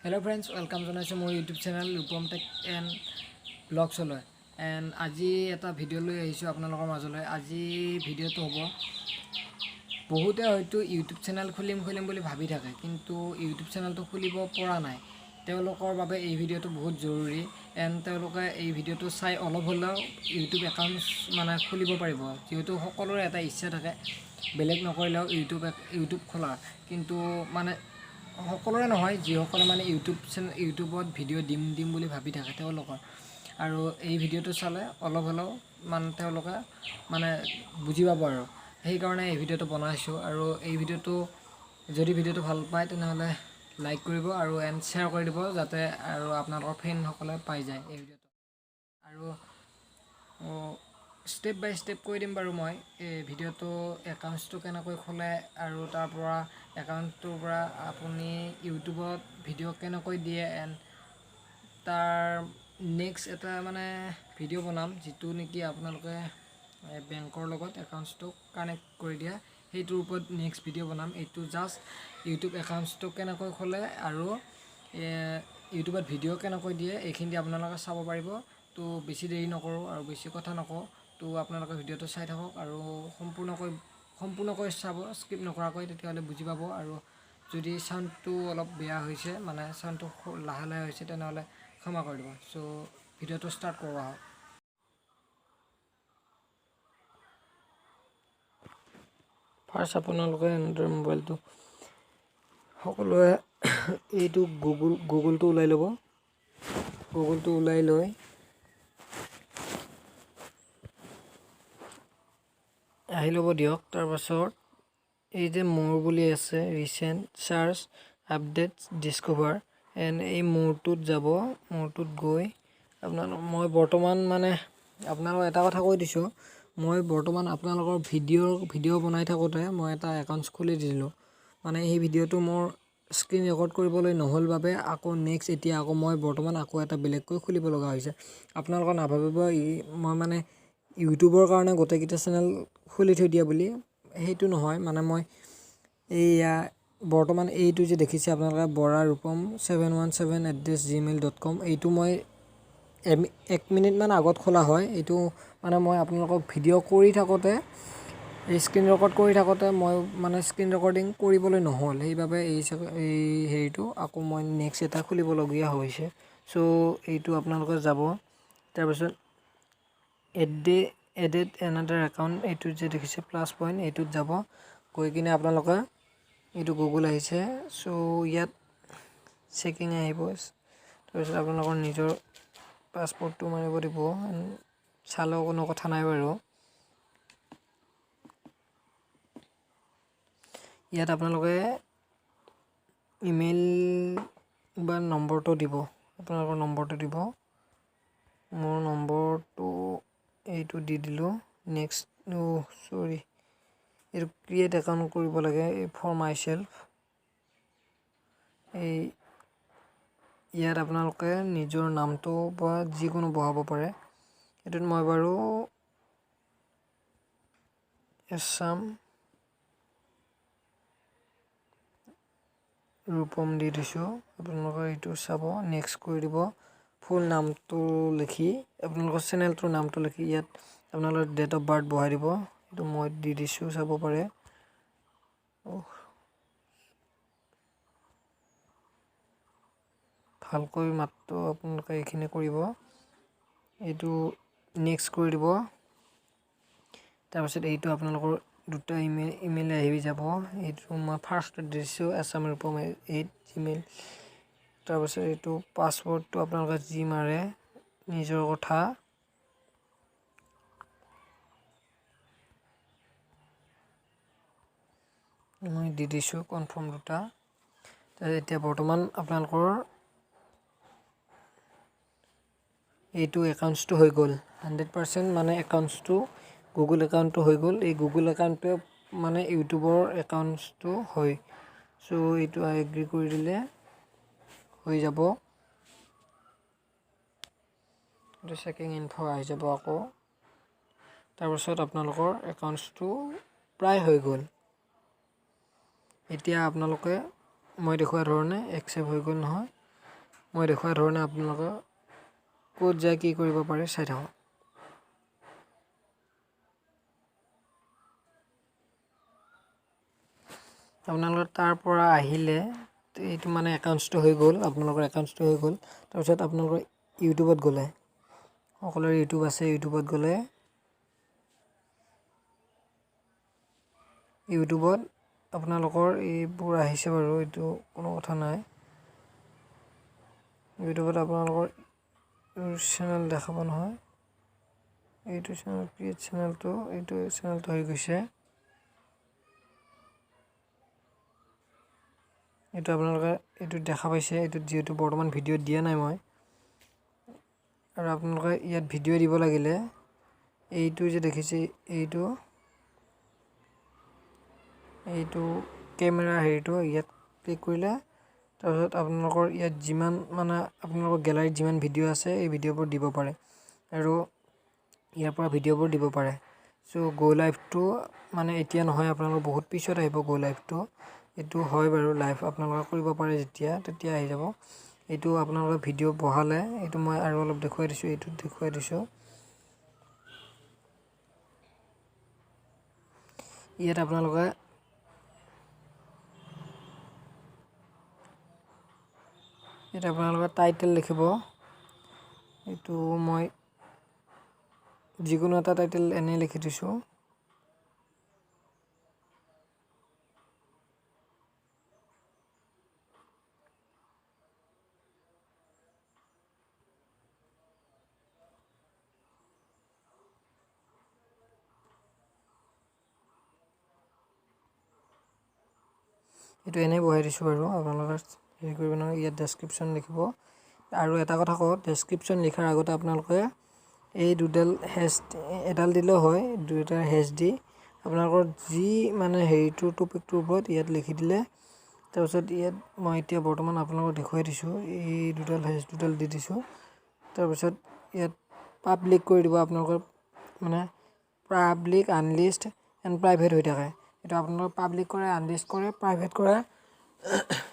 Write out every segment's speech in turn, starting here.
Hello' friends, welcome জনাইছোঁ মোৰ YouTube channel Rupam tech and ব্লগছলৈ। এণ্ড আজি এটা ভিডিঅ' লৈ আহিছোঁ আপোনালোকৰ মাজলৈ। আজি ভিডিঅ'টো হ'ব, বহুতে হয়তো ইউটিউব চেনেল খুলিম খুলিম বুলি ভাবি থাকে, কিন্তু ইউটিউব চেনেলটো খুলিব পৰা নাই। তেওঁলোকৰ বাবে এই ভিডিঅ'টো বহুত জৰুৰী। এণ্ড তেওঁলোকে এই ভিডিঅ'টো চাই অলপ হ'লেও ইউটিউব একাউণ্টছ মানে খুলিব পাৰিব, যিহেতু সকলোৰে এটা ইচ্ছা থাকে, বেলেগ নকৰিলেও ইউটিউব খোলা। কিন্তু মানে সকলোৰে নহয়, যিসকলে মানে ইউটিউব চেনেল, ইউটিউবত ভিডিঅ' দিম দিম বুলি ভাবি থাকে তেওঁলোকৰ। আৰু এই ভিডিঅ'টো চালে অলপ হ'লেও মানে তেওঁলোকে মানে বুজি পাব আৰু সেইকাৰণে এই ভিডিঅ'টো বনাইছোঁ। আৰু এই ভিডিঅ'টো যদি ভিডিঅ'টো ভাল পায়, তেনেহ'লে লাইক কৰিব আৰু এণ্ড শ্বেয়াৰ কৰি দিব, যাতে আৰু আপোনালোকৰ ফ্ৰেণ্ডসকলে পাই যায় এই ভিডিঅ'টো। আৰু ষ্টেপ বাই ষ্টেপ কৈ দিম বাৰু মই এই ভিডিঅ'টো, একাউণ্টছটো কেনেকৈ খোলে আৰু তাৰ পৰা একাউণ্টটোৰ পৰা আপুনি ইউটিউবত ভিডিঅ' কেনেকৈ দিয়ে। এণ্ড তাৰ নেক্সট এটা মানে ভিডিঅ' বনাম, যিটো নেকি আপোনালোকে বেংকৰ লগত একাউণ্টছটো কানেক্ট কৰি দিয়া, সেইটোৰ ওপৰত নেক্সট ভিডিঅ' বনাম। এইটো জাষ্ট ইউটিউব একাউণ্টছটো কেনেকৈ খোলে আৰু ইউটিউবত ভিডিঅ' কেনেকৈ দিয়ে, এইখিনি আপোনালোকে চাব পাৰিব। তো বেছি দেৰি নকৰোঁ আৰু বেছি কথা নকওঁ। তো আপোনালোকে ভিডিঅ'টো চাই থাকক আৰু সম্পূৰ্ণকৈ সম্পূৰ্ণকৈ চাব, স্কিপ নকৰাকৈ, তেতিয়াহ'লে বুজি পাব। আৰু যদি চাউণ্ডটো অলপ বেয়া হৈছে, মানে চাউণ্ডটো লাহে লাহে হৈছে, তেনেহ'লে ক্ষমা কৰি দিব। চ' ভিডিঅ'টো ষ্টাৰ্ট কৰোঁ আহক। ফাৰ্ষ্ট আপোনালোকে এনেদৰে মোবাইলটো সকলোৱে এইটো গুগলটো ওলাই ল'ব। গুগলটো ওলাই লৈ আহি ল'ব দিয়ক। তাৰপাছত এই যে মোৰ বুলি আছে, recent, search, update, discover, and এই মোৰটোত যাব। মোৰটোত গৈ আপোনালোক, মই বৰ্তমান মানে আপোনালোকক এটা কথা কৈ দিছোঁ, মই বৰ্তমান আপোনালোকৰ ভিডিঅ' বনাই থাকোঁতে মই এটা একাউণ্টছ খুলি দিলোঁ। মানে সেই ভিডিঅ'টো মোৰ স্ক্ৰীণ ৰেকৰ্ড কৰিবলৈ নহ'ল বাবে আকৌ নেক্সট এতিয়া আকৌ মই বৰ্তমান আকৌ এটা বেলেগকৈ খুলিব লগা হৈছে। আপোনালোকে নাভাবিব ই মই মানে ইউটিউবৰ কাৰণে গোটেইকেইটা চেনেল খুলি থৈ দিয়া বুলি, সেইটো নহয়। মানে মই এইয়া বৰ্তমান এইটো যে দেখিছে আপোনালোকে, borarupam717@gmail.com, এইটো মই এক মিনিটমান আগত খোলা হয়। এইটো মানে মই আপোনালোকক ভিডিঅ' কৰি থাকোঁতে, এই স্ক্ৰীণ ৰেকৰ্ড কৰি থাকোঁতে মই মানে স্ক্ৰীণ ৰেকৰ্ডিং কৰিবলৈ নহ'ল, সেইবাবে এই হেৰিটো আকৌ মই নেক্সট এটা খুলিবলগীয়া হৈছে। চ' এইটো আপোনালোকে যাব, তাৰপিছত এডেড এনাডাৰ একাউণ্ট, এইটোত যে দেখিছে প্লাছ পইণ্ট, এইটোত যাব। গৈ কিনে আপোনালোকে এইটো গুগল আহিছে। চ' ইয়াত চেকিং আহিব। তাৰপিছত আপোনালোকৰ নিজৰ পাছপৰ্টটো মাৰিব দিব, চালেও কোনো কথা নাই বাৰু। ইয়াত আপোনালোকে ইমেইল বা নম্বৰটো দিব, আপোনালোকৰ নম্বৰটো দিব। মোৰ নম্বৰটো এইটো দি দিলোঁ। নেক্সট, চৰি, এইটো ক্ৰিয়েট একাউণ্ট কৰিব লাগে, এই ফৰ my self. এই ইয়াত আপোনালোকে নিজৰ নামটো বা যিকোনো বহাব পাৰে। এইটোত মই বাৰু এছাম ৰূপম দি দিছোঁ। আপোনালোকে এইটো চাব, নেক্সট কৰি দিব। ফুল নামটো লিখি, আপোনালোকৰ চেনেলটোৰ নামটো লিখি ইয়াত আপোনালোকৰ ডেট অফ বাৰ্থ বহাই দিব। এইটো মই দি দিছোঁ, চাব পাৰে। ভালকৈ মাতটো আপোনালোকে এইখিনি কৰিব। এইটো নেক্সট কৰি দিব। তাৰপিছত এইটো আপোনালোকৰ দুটা ইমেইল আহি যাব। এইটো মই ফাৰ্ষ্টত দিছোঁ, এছাম ৰূপম 8 জিমেইল। তাৰপিছত এইটো পাছৱৰ্ডটো আপোনালোকে যি মাৰে নিজৰ কথা। মই দি দিছোঁ কনফাৰ্ম দুটা। এতিয়া বৰ্তমান আপোনালোকৰ এইটো একাউণ্টছটো হৈ গ'ল 100%। মানে একাউণ্টছটো, গুগল একাউণ্টটো হৈ গ'ল। এই গুগল একাউণ্টটোৱে মানে ইউটিউবৰ একাউণ্টছটো হয়। চ' এইটো আই এগ্ৰি কৰি দিলে হৈ যাব। এইটো চেকিং ইনফ' আহি যাব আকৌ। তাৰপাছত আপোনালোকৰ একাউণ্টছটো প্ৰায় হৈ গ'ল। এতিয়া আপোনালোকে মই দেখুওৱা ধৰণে একচেপ্ট হৈ গ'ল নহয়। মই দেখুওৱা ধৰণে আপোনালোকে ক'ত যায় কি কৰিব পাৰে চাই থাকক। আপোনালোকে তাৰ পৰা আহিলে এইটো মানে একাউণ্টছটো হৈ গ'ল, আপোনালোকৰ একাউণ্টছটো হৈ গ'ল। তাৰপিছত আপোনালোকৰ ইউটিউবত গ'লে, সকলোৰে ইউটিউব আছে, ইউটিউবত গ'লে ইউটিউবত আপোনালোকৰ এইবোৰ আহিছে বাৰু, এইটো কোনো কথা নাই। ইউটিউবত আপোনালোকৰ চেনেল দেখাব নহয়, এইটো চেনেল ক্ৰিয়েট চেনেলটো, এইটো চেনেলটো হৈ গৈছে। এইটো আপোনালোকে এইটো দেখা পাইছে, এইটোত যিহেতু বৰ্তমান ভিডিঅ' দিয়া নাই মই। আৰু আপোনালোকে ইয়াত ভিডিঅ' দিব লাগিলে এইটো যে দেখিছে, এইটো কেমেৰা হেৰিটো ইয়াত ক্লিক কৰিলে তাৰপিছত আপোনালোকৰ ইয়াত যিমান মানে আপোনালোকৰ গেলাৰীত যিমান ভিডিঅ' আছে এই ভিডিঅ'বোৰ দিব পাৰে আৰু ইয়াৰ পৰা ভিডিঅ'বোৰ দিব পাৰে। চ' গ' লাইভটো মানে এতিয়া নহয়, আপোনালোকৰ বহুত পিছত আহিব গ' লাইভটো। এইটো হয় বাৰু, লাইভ আপোনালোকে কৰিব পাৰে যেতিয়া তেতিয়া আহি যাব। এইটো আপোনালোকে ভিডিঅ' বহালে, এইটো মই আৰু অলপ দেখুৱাই দিছোঁ, এইটোত দেখুৱাই দিছোঁ। ইয়াত আপোনালোকে টাইটেল লিখিব, এইটো মই যিকোনো এটা টাইটেল এনেই লিখি দিছোঁ। এইটো এনেই বহাই দিছোঁ বাৰু, আপোনালোকে হেৰি কৰিব নহয়। ইয়াত ডেছক্ৰিপশ্যন লিখিব। আৰু এটা কথা কওঁ, ডেছক্ৰিপশ্যন লিখাৰ আগতে আপোনালোকে এই দুডাল হেচ এডাল দিলেও হয়, দুটা হেচ দি আপোনালোকৰ যি মানে হেৰিটো টপিকটোৰ ওপৰত ইয়াত লিখি দিলে, তাৰপিছত ইয়াত মই এতিয়া বৰ্তমান আপোনালোকক দেখুৱাই দিছোঁ, এই দুডাল হেচ দুডাল দি দিছোঁ। তাৰপিছত ইয়াত পাব্লিক কৰি দিব, আপোনালোকৰ মানে পাব্লিক, আনলিষ্ট এণ্ড প্ৰাইভেট হৈ থাকে। এইটো আপোনালোকে পাব্লিক কৰে, আনলিষ্ট কৰে, প্ৰাইভেট কৰে,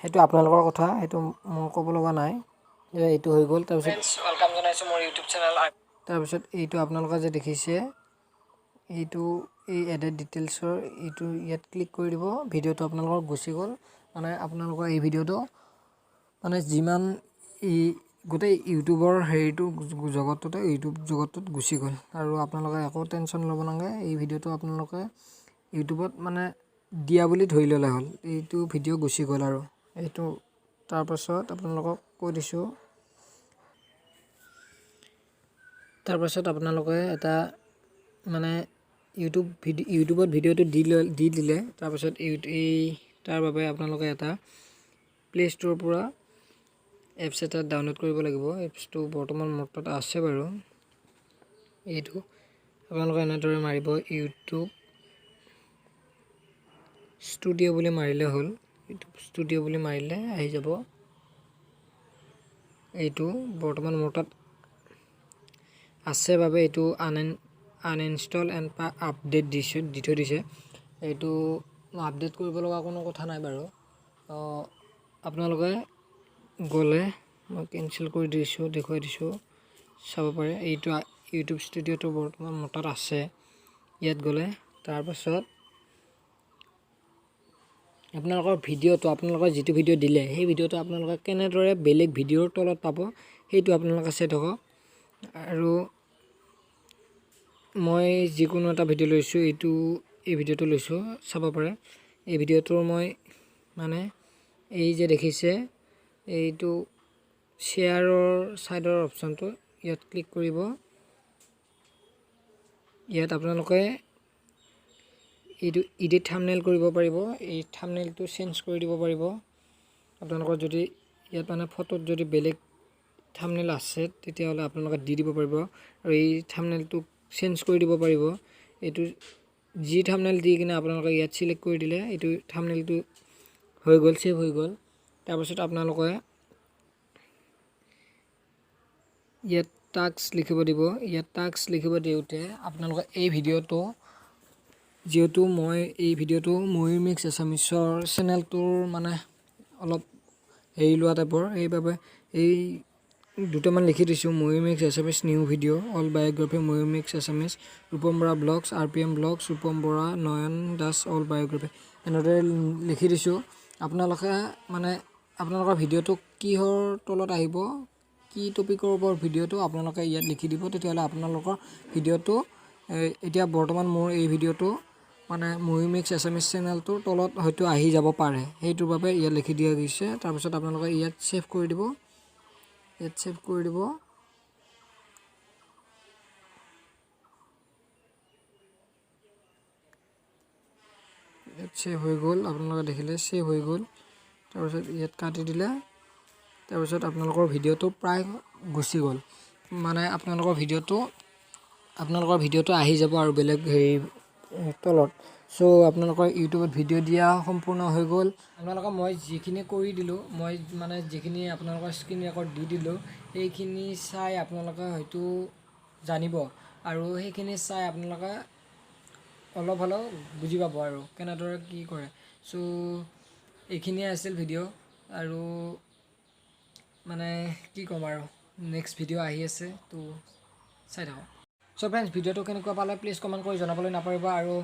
সেইটো আপোনালোকৰ কথা, সেইটো মোৰ ক'ব লগা নাই। এইটো হৈ গ'ল। তাৰপিছত welcome জনাইছোঁ মোৰ ইউটিউব চেনেল। তাৰপিছত এইটো আপোনালোকে যে দেখিছে, এইটো এই এডেড ডিটেইলছৰ এইটো ইয়াত ক্লিক কৰি দিব, ভিডিঅ'টো আপোনালোকৰ গুচি গ'ল। মানে আপোনালোকৰ এই ভিডিঅ'টো মানে যিমান এই গোটেই ইউটিউবৰ হেৰিটো জগতটোতে, ইউটিউব জগতটোত গুচি গ'ল। আৰু আপোনালোকে একো টেনশ্যন ল'ব নালাগে, এই ভিডিঅ'টো আপোনালোকে ইউটিউবত মানে দিয়া বুলি ধৰি ল'লে হ'ল, এইটো ভিডিঅ' গুচি গ'ল আৰু এইটো। তাৰপাছত আপোনালোকক কৈ দিছোঁ, তাৰপাছত আপোনালোকে এটা মানে ইউটিউব ভিডিঅ', ইউটিউবত ভিডিঅ'টো দি দিলে, তাৰপাছত এই তাৰ বাবে আপোনালোকে এটা প্লে' ষ্ট'ৰৰ পৰা এপছ এটা ডাউনলোড কৰিব লাগিব। এপছটো বৰ্তমান মোৰ তাত আছে বাৰু। এইটো আপোনালোকে এনেদৰে মাৰিব, ইউটিউব ষ্টুডিঅ' বুলি মাৰিলে হ'ল। ইউটিউব ষ্টুডিঅ' বুলি মাৰিলে আহি যাব। এইটো বৰ্তমান মোৰ তাত আছে বাবে এইটো আনইনষ্টল এণ্ড আপডেট দি থৈ দিছে। এইটো আপডেট কৰিব লগা কোনো কথা নাই বাৰু। আপোনালোকে গ'লে মই কেঞ্চেল কৰি দিছোঁ, দেখুৱাই দিছোঁ, চাব পাৰে। এইটো ইউটিউব ষ্টুডিঅ'টো বৰ্তমান মোৰ তাত আছে, ইয়াত গ'লে তাৰপাছত আপোনালোকৰ ভিডিঅ'টো, আপোনালোকৰ যিটো ভিডিঅ' দিলে সেই ভিডিঅ'টো আপোনালোকে কেনেদৰে বেলেগ ভিডিঅ'ৰ তলত পাব সেইটো আপোনালোকে চাই থাকক। আৰু মই যিকোনো এটা ভিডিঅ' লৈছোঁ, এই ভিডিঅ'টো লৈছোঁ, চাব পাৰে। এই ভিডিঅ'টোৰ মই মানে এই যে দেখিছে এইটো শ্বেয়াৰৰ ছাইডৰ অপশ্যনটো, ইয়াত ক্লিক কৰিব। ইয়াত আপোনালোকে এইটো এডিট থাম্বনেইল কৰিব পাৰিব, এই থাম্বনেইলটো চেঞ্জ কৰি দিব পাৰিব। আপোনালোকৰ যদি ইয়াত মানে ফটোত যদি বেলেগ থাম্বনেইল আছে তেতিয়াহ'লে আপোনালোকে দি দিব পাৰিব আৰু এই থাম্বনেইলটো চেঞ্জ কৰি দিব পাৰিব। এইটো যি থাম্বনেইল দি কিনে আপোনালোকে ইয়াত চিলেক্ট কৰি দিলে এইটো থাম্বনেইলটো হৈ গ'ল, ছেভ হৈ গ'ল। তাৰপাছত আপোনালোকে ইয়াত টাস্ক লিখিব দিব। ইয়াত টাস্ক লিখিব দিওঁতে আপোনালোকে এই ভিডিঅ'টো, যিহেতু মই এই ভিডিঅ'টো ময়ূৰ মিক্স এছামিছৰ চেনেলটোৰ মানে অলপ হেৰি লোৱা টাইপৰ, সেইবাবে এই দুটামান লিখি দিছোঁ, Mayur mix Assamese new video, all biography, Mayur mix Assamese, Rupam Bora blogs, RPM blogs, Rupam Bora, Nayan Das all biography, এনেদৰে লিখি দিছোঁ। আপোনালোকে মানে আপোনালোকৰ ভিডিঅ'টো কিহৰ তলত আহিব, কি টপিকৰ ওপৰত ভিডিঅ'টো আপোনালোকে ইয়াত লিখি দিব, তেতিয়াহ'লে আপোনালোকৰ ভিডিঅ'টো এতিয়া বৰ্তমান মোৰ এই ভিডিঅ'টো মানে ময়ূৰ মিক্স এছামিছ চেনেলটোৰ তলত হয়তো আহি যাব পাৰে, সেইটোৰ বাবে ইয়াত লিখি দিয়া গৈছে। তাৰপিছত আপোনালোকে ইয়াত ছেভ কৰি দিব, ইয়াত ছেভ কৰি দিব। ইয়াত ছেভ হৈ গ'ল, আপোনালোকে দেখিলে ছেভ হৈ গ'ল। তাৰপিছত ইয়াত কাটি দিলে, তাৰপিছত আপোনালোকৰ ভিডিঅ'টো প্ৰায় গুচি গ'ল, মানে আপোনালোকৰ ভিডিঅ'টো আহি যাব আৰু বেলেগ হেৰি তলত। চ' আপোনালোকৰ ইউটিউবত ভিডিঅ' দিয়া সম্পূৰ্ণ হৈ গ'ল। আপোনালোকক মই যিখিনি কৰি দিলোঁ, মই মানে যিখিনি আপোনালোকৰ স্ক্ৰীণ ৰেকৰ্ড দি দিলোঁ, সেইখিনি চাই আপোনালোকে হয়তো জানিব আৰু সেইখিনি চাই আপোনালোকে অলপ হ'লেও বুজি পাব আৰু কেনেদৰে কি কৰে। চ' এইখিনিয়ে আছিল ভিডিঅ' আৰু মানে কি ক'ম আৰু নেক্সট ভিডিঅ' আহি আছে, তো চাই থাকক। চ' ফ্ৰেণ্ডছ, ভিডিঅ'টো কেনেকুৱা পালে প্লিজ কমেণ্ট কৰি জনাবলৈ নাপাহৰিব। আৰু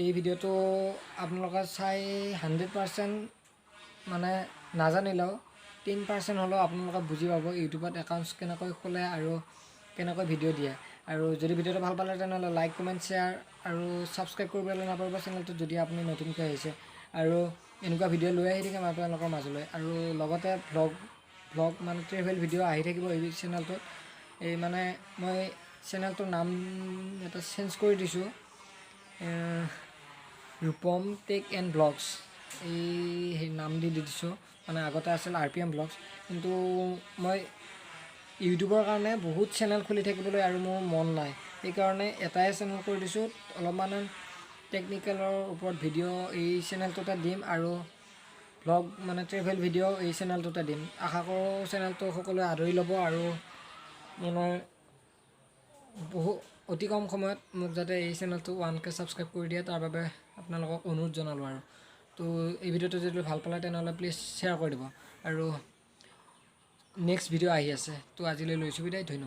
এই ভিডিঅ'টো আপোনালোকে চাই 100% মানে নাজানিলেও 10% হ'লেও আপোনালোকে বুজি পাব ইউটিউবত একাউণ্টছ কেনেকৈ খোলে আৰু কেনেকৈ ভিডিঅ' দিয়ে। আৰু যদি ভিডিঅ'টো ভাল পালে তেনেহ'লে লাইক, কমেণ্ট, শ্বেয়াৰ আৰু ছাবস্ক্ৰাইব কৰিবলৈ নাপাহৰিব চেনেলটোত যদি আপুনি নতুনকৈ আহিছে। আৰু এনেকুৱা ভিডিঅ' লৈ আহি থাকিম আপোনালোকৰ মাজলৈ। আৰু লগতে ভ্লগ মানে ট্ৰেভেল ভিডিঅ' আহি থাকিব এই চেনেলটোত। এই মানে মই চেনেলটোৰ নাম এটা চেঞ্জ কৰি দিছোঁ, ৰূপম টেক এণ্ড ব্লগছ এই সেই নাম দি দিছোঁ। মানে আগতে আছিল RPM blogs, কিন্তু মই ইউটিউবৰ কাৰণে বহুত চেনেল খুলি থাকিবলৈ আৰু মোৰ মন নাই, সেইকাৰণে এটাই চেনেল কৰি দিছোঁ। অলপমান টেকনিকেলৰ ওপৰত ভিডিঅ' এই চেনেলটোতে দিম আৰু ভ্লগ মানে ট্ৰেভেল ভিডিঅ' এই চেনেলটোতে দিম। আশা কৰোঁ চেনেলটো সকলোৱে আদৰি ল'ব আৰু মানে বহু অতি কম সময়ত মোক যাতে এই চেনেলটো 1K subscribe কৰি দিয়ে তাৰ বাবে আপোনালোকক অনুৰোধ জনালোঁ। আৰু তো এই ভিডিঅ'টো যদি ভাল পালে তেনেহ'লে প্লিজ শ্বেয়াৰ কৰি দিব। আৰু নেক্সট ভিডিঅ' আহি আছে, তো আজিলৈ লৈছোঁ বিদায়, ধন্যবাদ।